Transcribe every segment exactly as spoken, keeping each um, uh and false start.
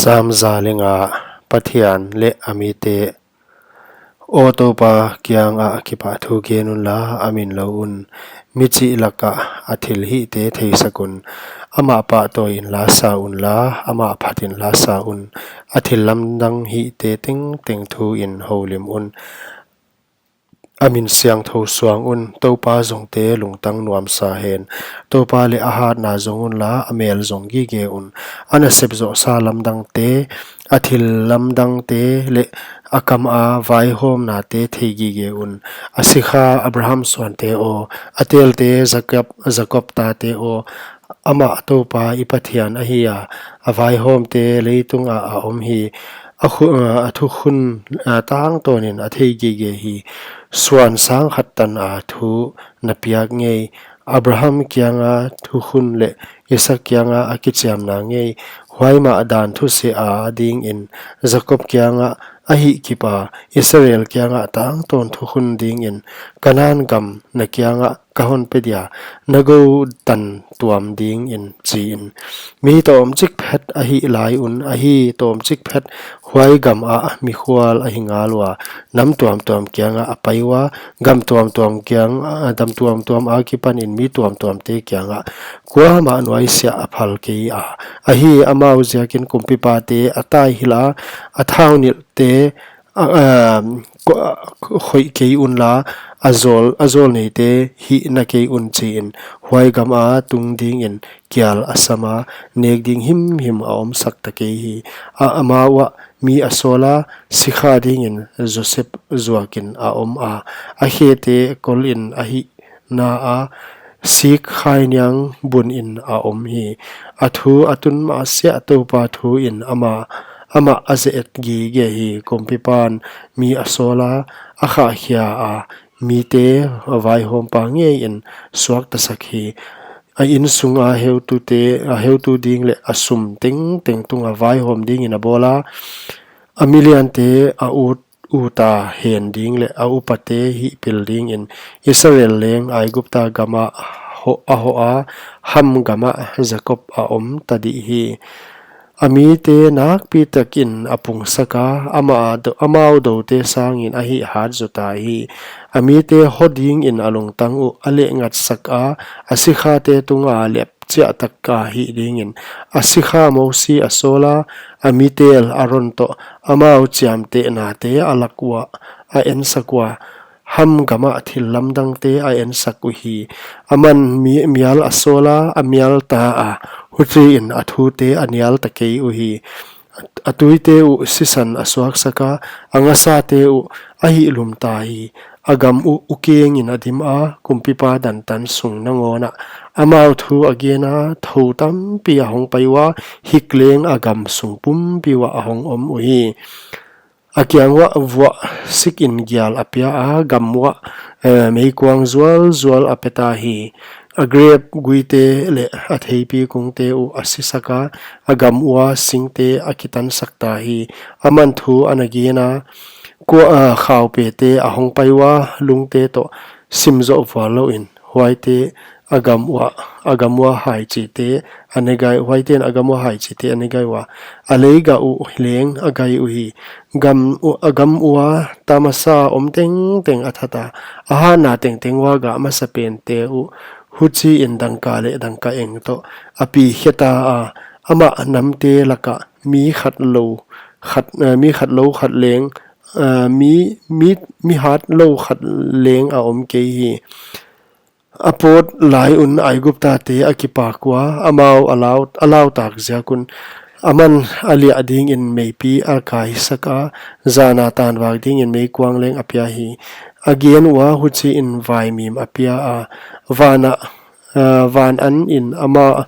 Cham za leh nga. Pathian leh a mite. Aw Toupa kiangah kipahthu gen unla, a min lou un. Mi chih lakah a thilhihte theisak un. Amah pahtawi inla sa unla, amah phat inla sa un. A thillamdang hihte tengteng thu in houlim un. A min siangthou suang un. Toupa zongte lungtang nuamsa hen. Toupa leh a hatna zong unla, a mel zong gige un. A nasep zohsa lamdangte, a thillamdangte leh a kama vaihawmnate thei gige un. A sikha Abraham suante aw, a telte Jakob, Jakob tate aw, amah Toupa i Pathian ahi a, a vaihawmte leitungah a om hi. A khu-, a thukhun, a, tangtawnin a thei gige hi. Suan sang khat tana thu na piak ngei. Abraham kianga thukhun leh Isak kianga a kichiamna ngei. Huai mah dan thusea dingin Jakob kiangah a hihkip a, Israel kiangah tangtawn thukhun dingin, Kanan gam na kiangah ka hon pe dia, na gou tan tuam dingin, chiin. Mi tawmchik phet a hih lai un, ahi tawmchik phet huai gamah mikhual ahi ngal ua, nam tuamtuam kiangah a pai ua, gam tuamtuam kiang, a, gam tuamtuam akipanin mi tuamtuamte kiangah kuamah nuaisiah a phal kei a. Ahi, amau ziakin kumpipate a taihilh a, a thaunilhte a, a, ko-, a, khoih kei unla, a zawl, a zawlneite hihna kei un, chiin. Huai gama tung dingin kial a sama, nek ding himhim a omsak ta kei hi. A, amau ah mi a sawla, sikha dingin Joseph zuakin a om a. A khete kolin a hihna a, sik khainiang bunin a om hi. A thu a tun mahsiah Toupa thuin amah, amah a ze-et gige hi. Kumpipan mi a sawla, a khahkhia a, mite vaihawmpa ngeiin suaktasak hi. A insunga heutute, a heutu ding leh a sum tengteng tunga vaihawm dingin a bawla, a miliante a ut uta hen ding leh a upate hihpil dingin Israel leng Aigupta gamah ho-, a hoha, Ham gamah Jakob a om ta dih hi. A mite nakpitakin a pungsaka, ama do-, amau doute sangin a hihhat zuta hi. A mite ho dingin a lungtang uh a lehngatsaka, a sikhate tunga lep chiahtaka hih dingin. A sikha Mosi a sawla, a mitel Aron toh, amau chiamtehnate a lak ua, a ensak ua, Ham gamah thillamdangte a ensak uhi. Aman mi-, mial a sawla, a mialta a, huchiin a thute a nialta kei uhi. A tuite uh sisan a suaksaka, a ngasate uh a hihlumta hi. A gam uh ukengin a dima, kumpipa dantan sung nangawnah. Amau thu a gena, thou tampi a hongpai ua, hik leng a gam sung pumpi uah a hong om uhi. A kiang uah vuah sikin gial a pia a, gam uah, eh, meikuang zualzual a peta hi. A grep guite leh a theipi kungte uh a sisaka, a gam ua singte a kitansakta hi. Aman thu ana gena, kua, ah, khaupete a hongpai ua, lungte toh sim zoh vual louin, huaite a gam ua, a gam ua haichite a ne gai, huaiten a gam ua haichite a ne gai ua, a leigah uh leng a gai uhi. Gam u-, a gam ua tamasa om tengteng a thata, a hatna tengteng ua gah masapente uh, huchiin dangka leh dangka eng toh a pi kheta a, amah namte laka mi khat lou khat, eh, mi khat lou khat leng, eh, mi, mi, mi hat lou khat leng a om kei hi. A pawt lai un Aiguptate a kipak ua, amau a lau, a lautak ziak un. Aman a liah dingin meipi a kaisaka, zana tanvak dingin meikuang leng a pia hi. A gen ua huchiin vaimim a pia a, vana, eh, van anin ama,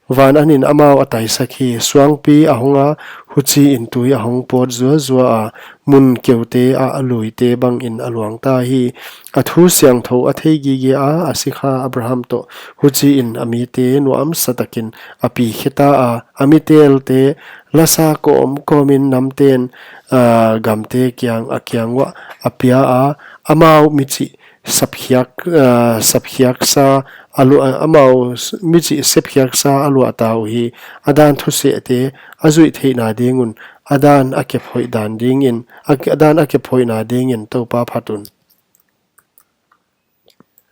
van anin amau a taisak hi. Suangpi a honga, huchiin tui a hong pawt zuazua a, mun keute ah luite bangin a luangta hi. A thu siangthou a thei gige a, a sikha Abraham toh, huchiin a mite nuamsa takin a pi kheta a, a mitelte lasa kawmkawmin namten, ah, gamte kiang, a kiang uah a pia a, amau michih sapkhiak, ah, sapkhiaksa a lu-, amau s-, michih sepkhiaksa a luahta uhi. A dan thusehte a zuih theihna ding un, a dan a kep hoihdan dingin, a, a dan a kep hoihna dingin Toupa phat un.